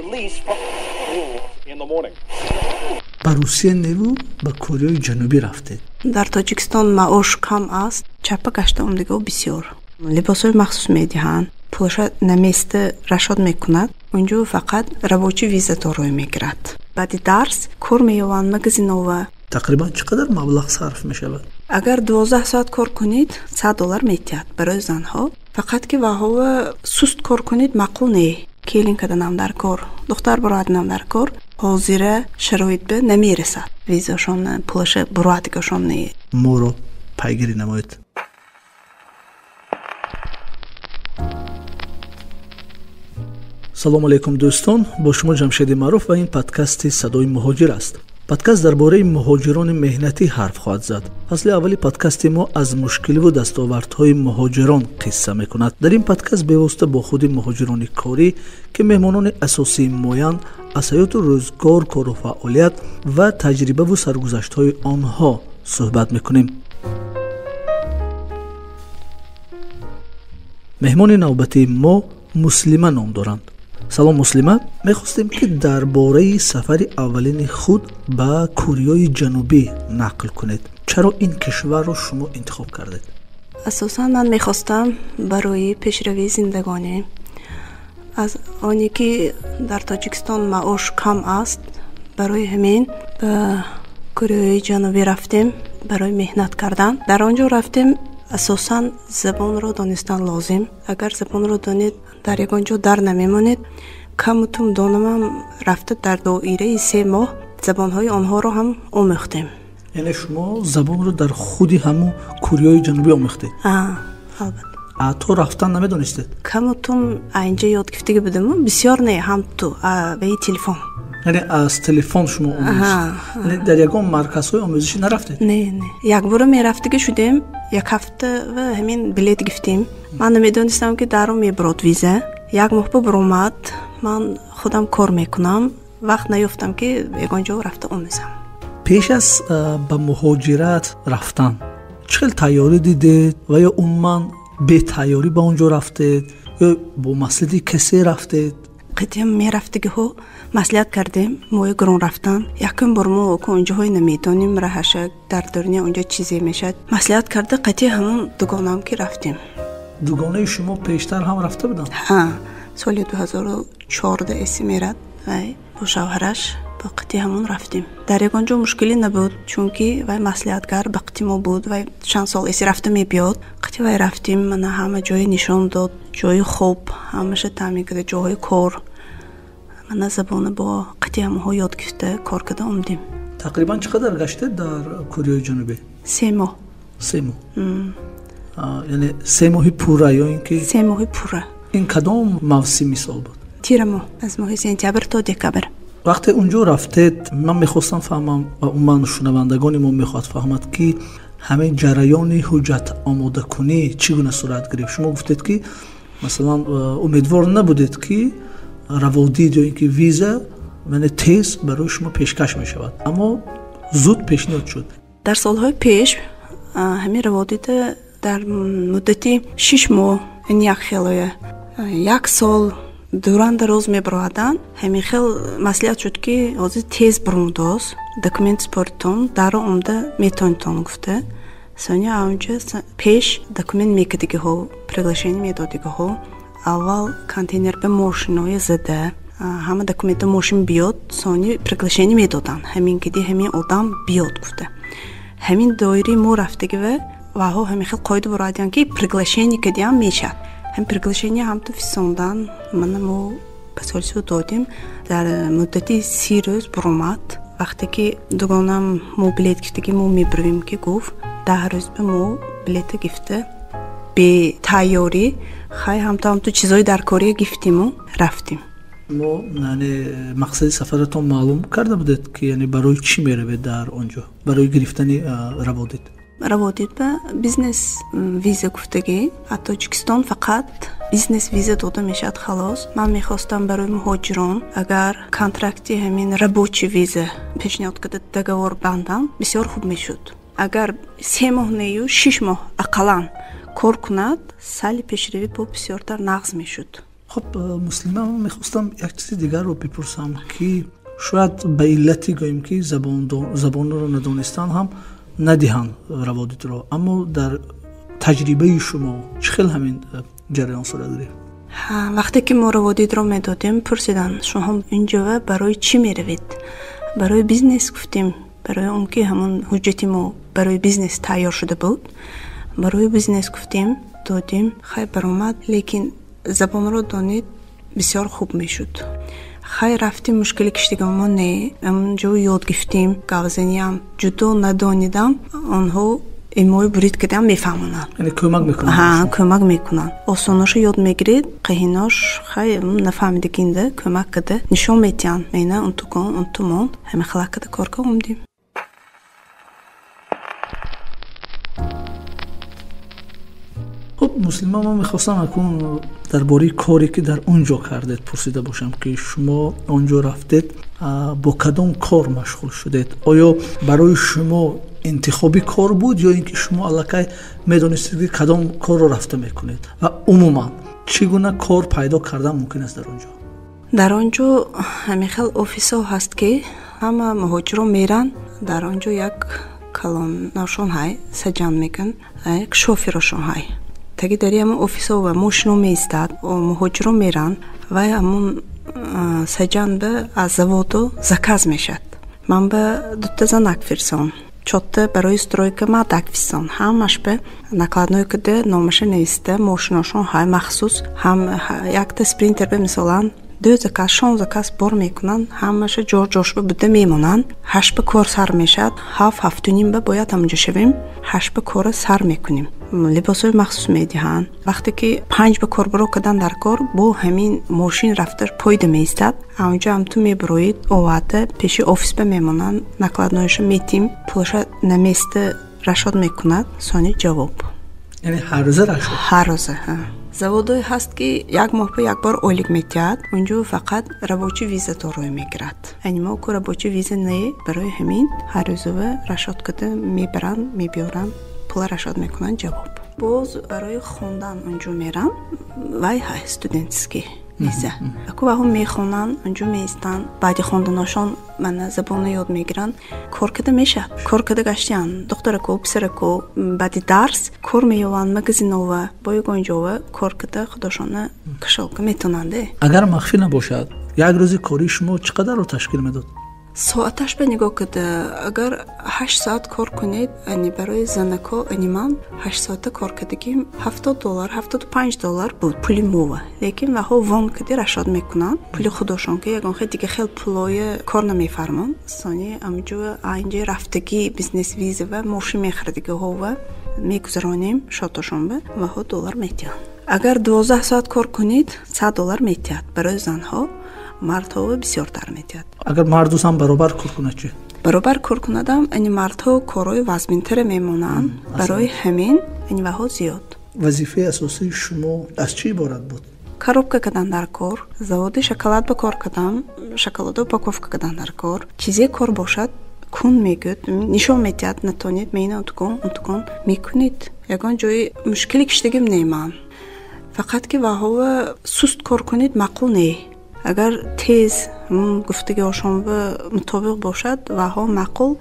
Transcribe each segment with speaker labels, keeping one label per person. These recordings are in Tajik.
Speaker 1: Release from in the morning.
Speaker 2: Ба Русия неву ба Кореяи Ҷанубӣ рафтед.
Speaker 3: Дар Тоҷикистон маош кам аст, чапа гашта омдиго бисёр. Либосҳои махсус медиҳанд, пулаша на месте расход мекунад. Унҷо фақат рабочий виза дороӣ мегирад. Баъди дарс кор меёванд магазинова.
Speaker 2: Тақрибан чӣ қадар маблағ сарф мешавад?
Speaker 3: Агар 12 соат кор кунед, $100 метиҳад барои занҳо. Фақат ки ваҳова суст кор кунед маъқул не. Келин каданам дар кор, духтар буроадинам дар кор. Ҳозира шароит ба намерасад. Визашон, пулаша буроадигашон не.
Speaker 2: Моро пайгирӣ намоед. Салому алайкум дӯстон, бо шумо Ҷамшеди Маъруф ва ин подкасти Садои муҳоҷир аст. Подкаст дар бораи муҳоҷирони меҳнатӣ ҳарф хоҳад зад. Фасли аввали подкасти мо аз мушкиливу дастовардҳои муҳоҷирон қисса мекунад. Дар ин подкаст бевосита бо худи муҳоҷирони корӣ, ки меҳмонони асосии моянд, аз ҳаёту рӯзгор, кору фаъолият ва таҷрибаву саргузаштҳои онҳо суҳбат мекунем. Меҳмони навбатии мо Муслима ном доранд. Салом Муслима, мехостем ки дар бораи сафари аввалини худ ба Кореяи Ҷанубӣ нақл кунед. Чаро ин кишварро шумо интихоб кардед?
Speaker 3: Асосан ман мехостам барои пешравии зиндагонӣ. Аз оне ки дар Тоҷикистон маош кам аст, барои ҳамин ба Кореяи Ҷанубӣ рафтем барои меҳнат кардан. Дар он ҷо рафтем, асосан забонро донистан лозим. Агар забонро донед, дар ягон ҷо дар намемонед. Камутум донамам рафта дар доираи 3 моҳ забонҳои онҳоро ҳам омӯхтем.
Speaker 2: Яъне шумо забонро дар худи ҳамун Кореяи Ҷанубӣ омӯхтед?
Speaker 3: Албатта.
Speaker 2: То рафтан намедонистед?
Speaker 3: Камутум инҷа ёд гирифтагӣ будаму, бисёр не, ҳам ту ваи телефон.
Speaker 2: Яъне аз телефон шумо омӯзед? Яъне дар ягон марказҳои омӯзишӣ нарафтед?
Speaker 3: Не, не. Якбора мерафтагӣ шудем, як ҳафта ва ҳамин билет гирифтем. Ман намедонистам ки даро мебурод виза. Як моҳ ба буромад, ман худам кор мекунам, вақт наёфтам ки ягон ҷо рафта омӯзам.
Speaker 2: Пеш аз ба муҳоҷират рафтан чӣ хел тайёрӣ дидед ва ё умуман бетайёрӣ ба он ҷо рафтед ё бо маслиҳати касе рафтед?
Speaker 3: Қитъиям мерафтагиҳо маслиҳат кардем, мои гурон рафтан. Якум бор мо ку онҷоҳое намедонем, раҳаша дар дурния онҷо чизе мешавад. Маслиҳат карда қатъи ҳамон дугонаам ки рафтем.
Speaker 2: Дугонаи шумо пештар ҳам рафта буданд?
Speaker 3: Ҳа, соли 2014 эси мерад вай бо шавҳараш бо қатъи ҳамон рафтем. Дар ягон ҷо мушкилӣ набуд, чунки вай маслиҳатгар ба қатъи мо буд, вай чанд сол эси рафта мебиёд. Қатъи вай рафтем, мана ҳама ҷое нишон дод, ҷои хоб ҳамаша таъмин карда, ҷоҳои кор. Мана забона бо қатъи ҳамаҳо ёд гирифта кор карда омадем.
Speaker 2: Тақрибан чӣ қадар гаштед дар Кореяи Ҷанубӣ?
Speaker 3: 3 моҳ.
Speaker 2: 3 моҳ. Яъне 3 моҳи пурра ё ин ки?
Speaker 3: 3 моҳи пурра.
Speaker 2: Ин кадом мавсими сол буд?
Speaker 3: Тира моҳ, аз моҳи сентябр то декабр.
Speaker 2: Вақте унҷо рафтед, ман мехостам фаҳмам ва умуман шунавандагони мо мехоҳад фаҳмад, ки ҳамин ҷараёни ҳуҷҷат омодакунӣ чӣ гуна сурат гирифт. Шумо гуфтед ки масалан умедвор набудед ки раводид ё ин ки виза яъне тез барои шумо пешкаш мешавад, аммо зуд пешниҳод шуд.
Speaker 3: Дар солҳои пеш ҳамин раводид дар муддати 6 моҳ, ин як хелоя, як сол дуранда рӯз мебароаданд. Ҳамин хел маслиҳат шуд ки ҳозир тез бурумдоз, документ споритон, даро омда метонитон гуфта. Соня аунҷа пеш документ мекардагиҳо, приглашение медодагиҳо. Аввал контейнер ба мошиноя зада, ҳама документҳо мошин биёд, сони приглашение медоданд. Ҳамин киди ҳамин одам биёд гуфта. Ҳамин доираи мо рафтагива ваҳо ҳамин хел қоида буроадиянд ки приглашение кардиам мешавад. Ҳам приглашение ҳам ту фисондан, мана мо посольство додем. Дар муддати 30 рӯз буромад. Вақте ки дугонам мо билет гирифтаги мо мебуравем ки гуфт, 10 рӯз ба мо билета гирифта бетайёрӣ, хай ҳамту ҳамту чизои даркория гирифтиму рафтем.
Speaker 2: Мо яъне мақсади сафаратон маълум карда будед ки яъне барои чӣ меравед дар он ҷо? Барои гирифтани раводид?
Speaker 3: Раводид ба бизнес виза гуфтагӣ. Аз Тоҷикистон фақат бизнес виза дода мешавад халос. Ман мехостам барои муҳоҷирон агар контракти ҳамин рабочий виза пешниҳод карда договор бандам, бисёр хуб мешуд. Агар 3 моҳ нею 6 моҳ ақаллан кор кунад, сали пешравӣ бо бисёртар нағз мешуд.
Speaker 2: Хуб, Муслима, ман мехостам як чизи дигарро бипурсам, ки шояд ба иллати гӯем, ки забонро надонистан ҳам надиҳанд раводидро, аммо дар таҷрибаи шумо чӣ хел ҳамин ҷараён сурат гирифт?
Speaker 3: Вақте ки мо раводидро медодем, пурсиданд: шумо инҷова барои чӣ меравед? Барои бизнес гуфтем, барои он ки ҳамон ҳуҷҷати мо барои бизнес тайёр шуда буд. Барои бизнес гуфтем, додем, хай баромад, лекин забонро донед бисёр хуб мешуд. Хай рафтем, мушкили киштигамо не, ҳамонҷо ёд гирифтем, гавзаниам ҷудо надонидам, онҳо имои бурид кардам мефаҳмонанд.
Speaker 2: Яъне кӯмак мекунанд?
Speaker 3: Ҳа, кӯмак мекунанд. Осоношо ёд мегиред, қиҳинош хай нафаҳмидагинда кӯмак карда нишон метиҳанд. Мена унту кун, унту мон, ҳама хела карда кор карда омдем.
Speaker 2: Хуб, Муслима, ман мехостам акун дар бораи коре ки дар он ҷо кардед пурсида бошам, ки шумо он ҷо рафтед, бо кадом кор машғул шудед? Оё барои шумо интихоби кор буд ё ин ки шумо аллакай медонистед, ки кадом корро рафта мекунед? Ва умуман чӣ гуна кор пайдо кардан мумкин аст дар он ҷо?
Speaker 3: Дар он ҷо ҳамин хел офисҳо ҳаст, ки ҳама муҳоҷиро меранд. Дар он ҷо як калонашон ҳай, саҷан мекун, як шоферошон ҳай. Таги дари ҳамон офисҳо ва мошино меистад, муҳоҷиро меранд ва ҳамон саҷан ба аз заводу заказ мешад. Ман ба дута занак фирсон, чотта барои стройка мадак фисон, ҳамаш ба накладной кида номаша нависта, мошиношон ҳай махсус, ҳам якта спринтер ба мисолан ду заказ, шон заказ бор мекунанд, ҳамаша ҷор ҷошба буда мемонанд. Ҳашт ба кор сар мешад, ҳафт, ҳафту ним ба бояд ҳамонҷо шавем, ҳашт ба кора сар мекунем. Либосҳои махсус медиҳанд. Вақте ки панҷ ба кор баро кардан дар кор, бо ҳамин мошин рафта пойда меистад, ҳамонҷо ҳам ту мебуроид, оварда пеши офис ба мемонанд, накладноиша метим, пулаша наместа рашод мекунад, сони ҷавоб.
Speaker 2: Яъне ҳар рӯза рашод?
Speaker 3: Ҳар рӯза, ҳа. Заводое ҳаст, ки як моҳ ба як бор ойлик метиҳад, унҷо фақат рабочий виза дороӣ мегирад. Яъне мо ку рабочий виза не, барои ҳамин ҳар рӯзова рашод карда мебаранд, мебиёранд, пула рашод мекунанд, ҷавоб. Боз барои хондан унҷо меранд, вай ҳай студентский виза. Аку ваҳо мехонанд, унҷо меистанд, баъди хонданашон мана забонро ёд мегиранд, кор карда мешавад. Кор карда гаштиянд, духтарако, писарако, баъди дарс кор меёванд, магазинова, бо ягон ҷова кор карда худошона кашолка метонанд.
Speaker 2: Агар махфӣ набошад, як рӯзи кории шумо чӣ қадарро ташкил медод?
Speaker 3: Соаташ ба нигоҳ карда, агар 8 соат кор кунед, ани барои занако, ани ман 8 соата кор кардагим $70, $75 буд пули мова. Лекин ваҳо вон кади рашод мекунанд, пули худошон ки ягон хел дига хел пулои кор намефармон. Сони амҷо инҷа рафтагӣ бизнес виза ва мошин мехаридагиҳова мегузаронем шотошон ба ваҳо доллар метиҳанд. Агар 12 соат кор кунед, $100 метиҳад барои занҳо. Мардҳо бисёртар метиҳад.
Speaker 2: Агар марду зан баробар кор кунад чӣ?
Speaker 3: Баробар кор кунадам, ани мардҳо корҳои вазминтаре мемонанд, барои ҳамин ани ваҳо зиёд.
Speaker 2: Вазифаи асосии шумо аз чӣ иборат буд?
Speaker 3: Коробка кардан дар кор, заводи шоколад ба кор кардам, шоколадо упаковка кардан дар кор. Чизе кор бошад, кун мегӯяд, нишон метиҳад, натонед, меина унтукон, унтукон мекунед. Ягон ҷои мушкиле киштагим не ман. Фақат ки ваҳова суст кор кунед маъқул не. Агар тез гуфтагиҳошон мутобиқ бошад, ваҳо маъқул,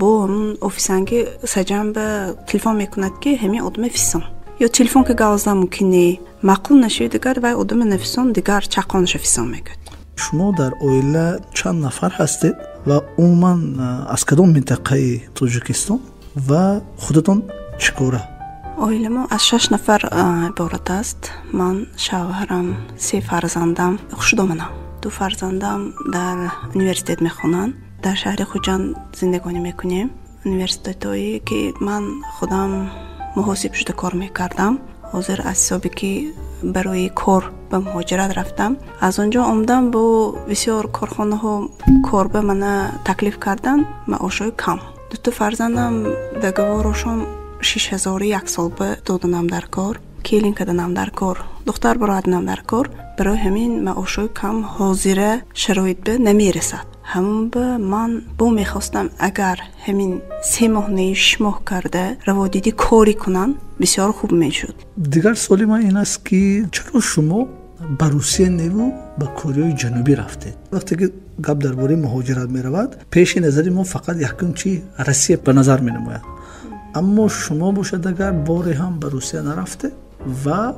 Speaker 3: бо ҳамун офисанги саҷан ба телефон мекунад, ки ҳамин одаме фисон. Ё телефон ки гавзда мумкин не, маъқул нашавид, дигар вай одаме нафисон, дигар чақонаша фисон мекунад.
Speaker 2: Шумо дар оила чанд нафар ҳастед ва умуман аз кадом минтақаи Тоҷикистон ва худатон чӣ кора?
Speaker 3: Оиламо аз 6 нафар иборат аст. Ман, шавҳарам, 3 фарзандам, хушдоманам. 2 фарзандам дар университет мехонанд. Дар шаҳри Хуҷанд зиндагонӣ мекунем. Университетҳое ки ман худам муҳосиб шуда кор мекардам, ҳозир аз ҳисобе ки барои кор ба муҳоҷират рафтам, аз он ҷо омадам, бо бисёр корхонаҳо кор ба мана таклиф карданд, маошҳои кам. 2 фарзандам договорошон 6000 як сол ба доданам дар кор, келин карданам дар кор, духтар бароаданам дар кор. Барои ҳамин маошҳои кам ҳозира шароит ба намерасад. Ҳамон ба ман бо мехостам, агар ҳамин 3 моҳ не 6 моҳ карда раводиди корӣ кунам, бисёр хуб мешуд.
Speaker 2: Дигар суоли ман ин аст, ки чаро шумо ба Русия неву ба Кореяи Ҷанубӣ рафтед? Вақте ки гап дар бораи муҳоҷират меравад, пеши назари мо фақат якум чи Россия ба назар менамояд. Аммо шумо бошад, агар боре ҳам ба Русия нарафтед ва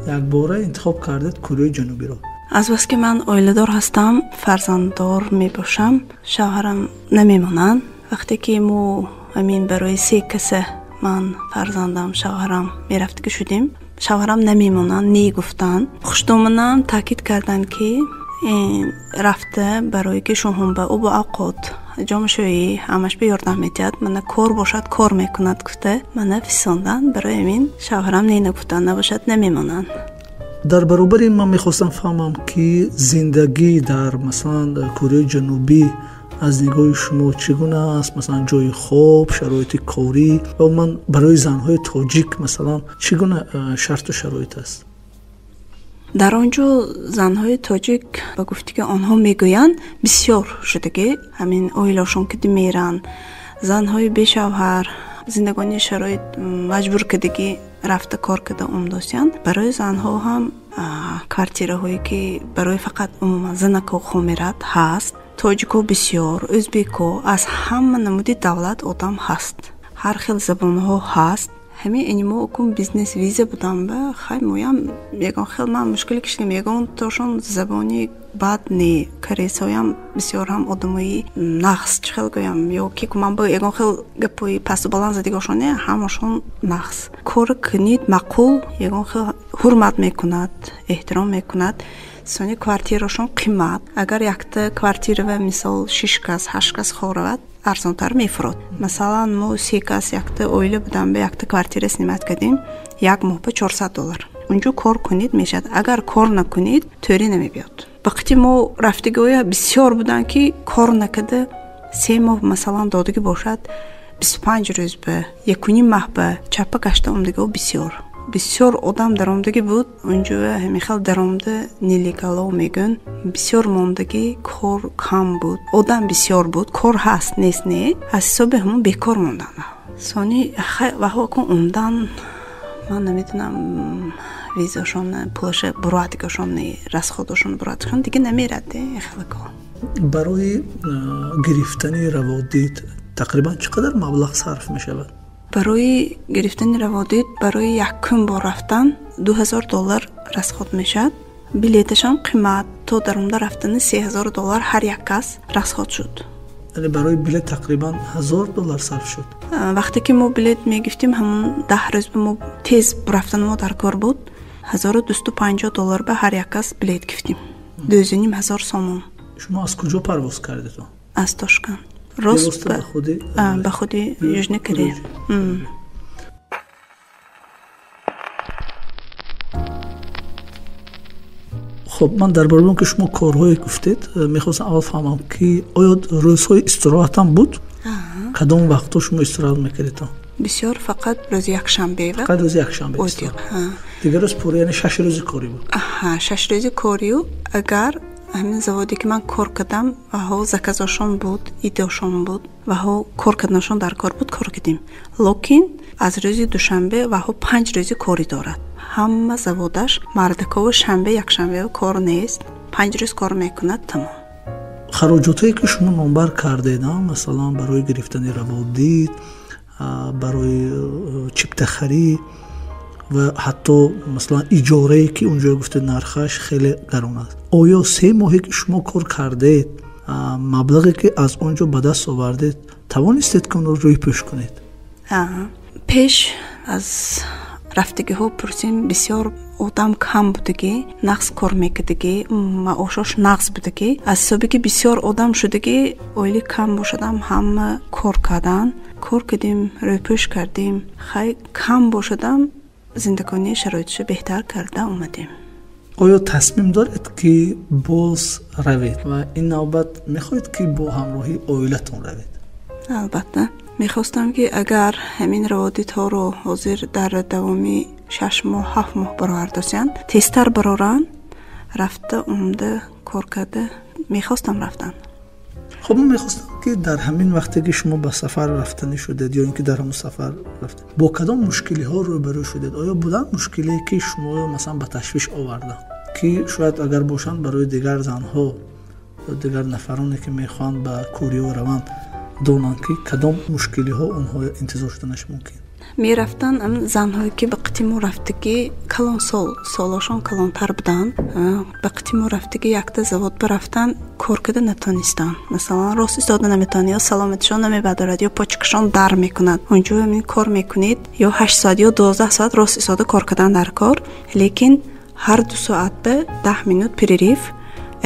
Speaker 2: якбора интихоб кардед Кореяи Ҷанубиро.
Speaker 3: Азбаски ман оиладор ҳастам, фарзанддор мебошам, шавҳарам намемонанд. Вақте ки мо ҳамин барои се каса, ман, фарзандам, шавҳарам, мерафтагӣ шудем, шавҳарам намемонанд, не гуфтанд. Хушдоманам таъкид карданд, ки рафта барое ки шуҳум ба обу авқот, ҷомашӯӣ, ҳамаш ба ёрдам медиҳад, мана кор бошад, кор мекунад гуфта мана фисонданд. Барои ҳамин шавҳарам не нагуфтанд, набошад намемонанд.
Speaker 2: Дар баробари ин ман мехостам фаҳмам, ки зиндагӣ дар, масалан, Кореяи Ҷанубӣ аз нигоҳи шумо чӣ гуна аст? Масалан, ҷои хоб, шароити корӣ ва умуман барои занҳои тоҷик, масалан, чӣ гуна шарту шароит аст?
Speaker 3: Дар он ҷо занҳои тоҷик, ба гуфти ки онҳо мегӯянд, бисёр шудагӣ ҳамин оилашон ки меранд, занҳои бешавҳар, зиндагонии шароит маҷбур кардагӣ рафта кор карда омдосиянд. Барои занҳо ҳам квартираҳое, ки барои фақат умуман занако хомерад, ҳаст. Тоҷико бисёр, ӯзбеко, аз ҳама намуди давлат одам ҳаст, ҳар хел забонҳо ҳаст. Ҳамин ини мо окун бизнес виза будам ба хай моям ягон хел ман мушкиле кишидем, ягон тошон забони бад не, корейсоям бисёр ҳам одамои нағз, чӣ хел гӯям, ё ки ман бо ягон хел гапои пасту баланд задигошон не, ҳамашон нағз. Кор кунид, маъқул, ягон хел ҳурмат мекунад, эҳтиром мекунад. Сони квартирашон қимат. Агар якта квартирава, мисол, шиш кас, ҳашт кас хоравад, арзонтар мефурод. Масалан, мо се кас якта оила будам, ба якта квартира снимать кардем, як моҳ ба 400 доллар. Унҷо кор кунед, мешавад, агар кор накунед, тӯрӣ намебиёд. Вақти мо рафтагиҳоя бисёр буданд, ки кор накарда 3 моҳ, масалан, додагӣ бошад, 25 рӯз ба якуним маҳ ба чапа гашта омдагиҳо бисёр бисёр одам даромадагӣ буд. Унҷо ҳамин хел даромада нелегало мегӯн, бисёр мондагӣ, кор кам буд, одам бисёр буд, кор ҳаст, нест не, аз ҳисоби ҳамон бекор мондан. Сони ваҳо кун омдан, ман намедонам, визашон пулаша буроатигашон, расходашон буроатишон дига намерад хелако.
Speaker 2: Барои гирифтани раводид тақрибан чӣ қадар маблағ сарф мешавад?
Speaker 3: Барои гирифтани раводид барои якум бор рафтан 2000 доллар расход мешавад. Билеташам қимат, то даромада рафтани 3000 доллар ҳар як кас расход шуд.
Speaker 2: Яъне барои билет тақрибан 1000 доллар сарф шуд?
Speaker 3: Вақте ки мо билет мегирифтем, ҳамон 10 рӯз ба мо тез рафтани мо дар кор буд, 1250 доллар ба ҳар як кас билет гирифтем, 2500 сомон.
Speaker 2: Шумо аз куҷо парвоз кардед?
Speaker 3: Аз Тошканд рост ба худи Южный Корея.
Speaker 2: Хуб, ман дар бораи он ки шумо корҳое гуфтед, мехостам аввал фаҳмам, ки оё рӯзҳои истироҳатам буд? Кадом вақтҳо шумо истироҳат мекардед?
Speaker 3: Бисёр фақат рӯзи якшанбе.
Speaker 2: Фақат рӯзи якшанбе, дигар рӯз пурра, яъне 6 рӯзи корӣ буд?
Speaker 3: 6 рӯзи корию. Агар ҳамин заводе ки ман кор кардам, ваҳо заказошон буд, идошон буд, ваҳо кор карданашон дар кор буд, кор кардем. Локин аз рӯзи душанбе ваҳо 5 рӯзи корӣ дорад ҳама заводаш. Мардакова шанбе, якшанбе кор нест, 5 рӯз кор мекунад, тамом.
Speaker 2: Хароҷотое ки шумо номбар кардед, масалан, барои гирифтани раводид, барои чиптахарӣ ва ҳатто, масалан, иҷорае ки унҷо гуфтед нархаш хеле гарон аст, оё 3 моҳе ки шумо кор кардед, маблағе ки аз он ҷо ба даст овардед, тавонистед ки онро рӯйпӯш кунед?
Speaker 3: Пеш аз рафтагиҳо пурсем, бисёр одам кам будагӣ, нағз кор мекардагӣ, маошош нағз будагӣ. Аз ҳисобе ки бисёр одам шудагӣ, оили кам бошадам, ҳама кор кардан. Кор кардем, рӯйпӯш кардем, хай, кам бошадам, зиндагонии шароитшо беҳтар карда омадем.
Speaker 2: Оё тасмим доред, ки боз равед ва ин навбат мехоҳед, ки бо ҳамроҳии оилатон равед?
Speaker 3: Албатта, мехостам, ки агар ҳамин раводидҳоро ҳозир дар давоми 6 моҳ, 7 моҳ баровардосиянд, тезтар бароранд, рафта омада кор карда мехостам рафтан.
Speaker 2: Хуб, ман мехостам, ки дар ҳамин вақте ки шумо ба сафар рафтанӣ шудед ё ин ки дар ҳамон сафар рафтед, бо кадом мушкилиҳо рӯбарӯ шудед? Оё буданд мушкилие, ки шуморо, масалан, ба ташвиш оварданд? ки шояд агар бошанд барои дигар занҳо ё дигар нафароне ки мехоҳанд ба Корея раванд, донанд ки кадом мушкилиҳо онҳо интизор шуданаш мумкин.
Speaker 3: Мерафтанд занҳое ки ба қити мо рафтагӣ, калонсол, солошон калонтар буданд, ба қити мо рафтагӣ, якта завод бирафтан, кор карда натонистанд. Масалан, рост истода наметавонад, ё саломатишон намебардорад, ё почкашон дар мекунад. Онҷо кор мекунед ё 8 соат, ё 12 соат рост истода кор кардан дар кор, лекин ҳар 2 соат ба 10 минут перерыв,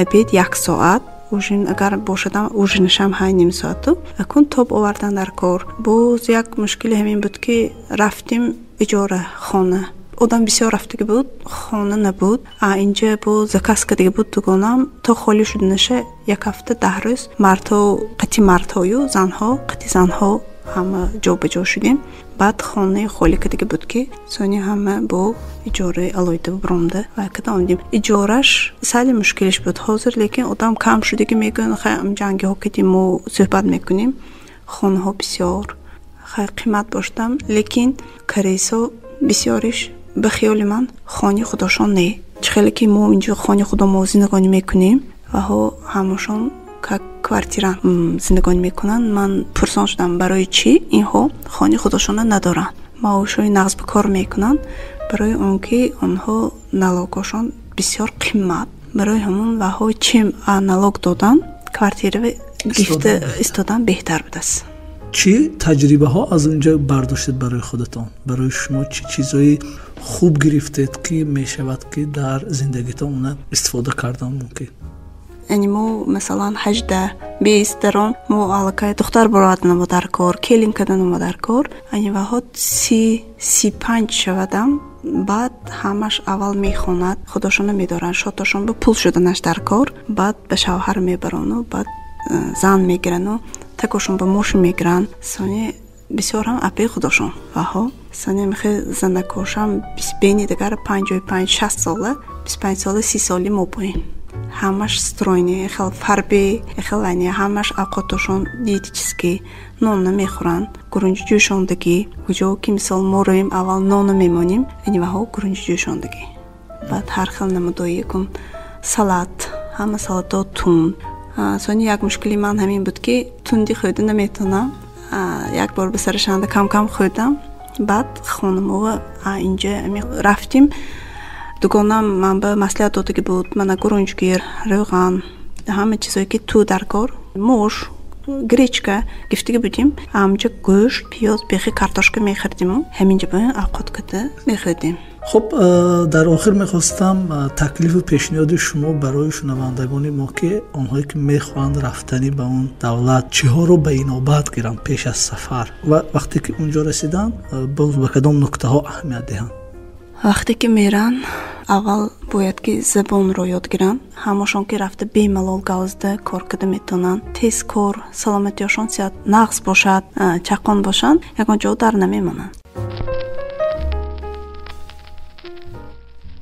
Speaker 3: обед як соат, ужин агар бошадам, ужинашам ҳай ним соату акун тоб овардан дар кор. Боз як мушкили ҳамин буд, ки рафтим иҷора хона, одам бисёр рафтагӣ буд, хона набуд. А инҷа боз заказ кардагӣ буд дугонам, то холӣ шуданаша як ҳафта, 10 рӯз мардҳо қати мардҳою занҳо қати занҳо ҳама ҷобаҷо шудем. Баъд хонаи холӣ кардагӣ буд, ки сони ҳама бо иҷораи алоҳида биромда ва када омадем. Иҷораш сали мушкилиш буд. Ҳозир лекин одам кам шудагӣ мегӯянд, хай ҷангиҳо кади мо суҳбат мекунем, хонаҳо бисёр хай қимат бошдам, лекин корейсо бисёриш ба хиёли ман хони худошон не. Чӣ хеле ки мо инҷо хони худо мо зиндагонӣ мекунем, ваҳо ҳамашон как квартира зиндагонӣ мекунанд. Ман пурсон шудам, барои чӣ инҳо хони худошона надоранд, маошҳои нағз ба кор мекунанд? Барои он ки онҳо налогошон бисёр қимат, барои ҳамон ваҳо чем налог додан, квартира гирифта истодан беҳтар будааст.
Speaker 2: Чӣ таҷрибаҳо аз он ҷо бардоштед барои худатон? Барои шумо чӣ чизҳои хуб гирифтед, ки мешавад, ки дар зиндагитон она истифода кардан мумкин?
Speaker 3: Яъне мо, масалан, 18-20 даром мо аллакай духтар бароварданамо дар кор, келин карданамо дар кор. Ани ваҳо 30-35 шавадам, баъд ҳамаш аввал мехонад, худошона медоранд, шотошон ба пул шуданаш дар кор, баъд ба шавҳар мебарону, баъд зан мегирану, такошон ба мошин мегиранд. Сони бисёр ҳам апаи худошон ваҳо. Сони михе занакошам бени дигар 55-60 сола, 25 сола, 30 соли мо буем. Ҳамаш стройный, хел фарбе, хел ани ҳамаш авқотошон диетический, нон намехӯранд, гурунҷи ҷӯшондагӣ. Куҷо ки мисол мо роем, аввал ноно мемонем, ани ваҳо гурунҷи ҷӯшондагӣ, баъд ҳар хел намудои кун салат, ҳама салатҳо тунд. Сони як мушкили ман ҳамин буд, ки тунди хӯрда наметавонам. Як бор ба сарашанда кам кам хӯрдам. Баъд хонумова инҷа рафтим, дугонам ман ба маслиҳат додагӣ буд: мана гурунҷгир, рӯған, ҳама чизое ки ту дар кор, мош, гречка гифтагӣ будем. Ҳамҷа гӯшт, пиёз, бехи картошка мехӯрдиму ҳаминҷа ба авқот карда мехӯрдем.
Speaker 2: Хуб, дар охир мехостам таклифу пешниҳоди шумо барои шунавандагони мо, ки онҳое ки мехоҳанд рафтанӣ ба он давлат, чиҳоро ба инобат гиранд пеш аз сафар ва вақте ки он ҷо расиданд, боз ба кадом нуктаҳо аҳамият диҳанд?
Speaker 3: Вақте ки меранд, аввал бояд ки забонро ёд гиранд. Ҳамашон ки рафта бемалол гавзда кор карда метавонанд, тез кор, саломатиёшон сиҳат нағз бошад, чақон бошанд, ягон ҷо дар намемонанд.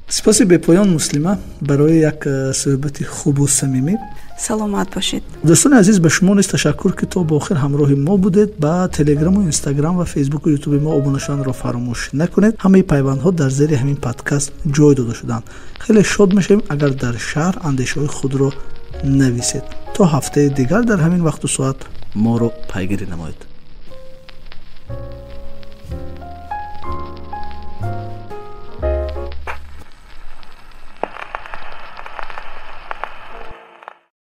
Speaker 2: Сипоси бепоён, Муслима, барои як суҳбати хубу самимӣ.
Speaker 3: Саломат бошед.
Speaker 2: Дӯстони азиз, ба шумо низ ташаккур, ки то ба охир ҳамроҳи мо будед. Ба Телеграму Инстаграм ва Фейсбуку Ютуби мо обуна шуданро фаромӯш накунед. Ҳамаи пайвандҳо дар зери ҳамин подкаст ҷой дода шуданд. Хеле шод мешавем, агар дар шарҳ андешаҳои худро нависед. То ҳафтаи дигар дар ҳамин вақту соат моро пайгирӣ намоед.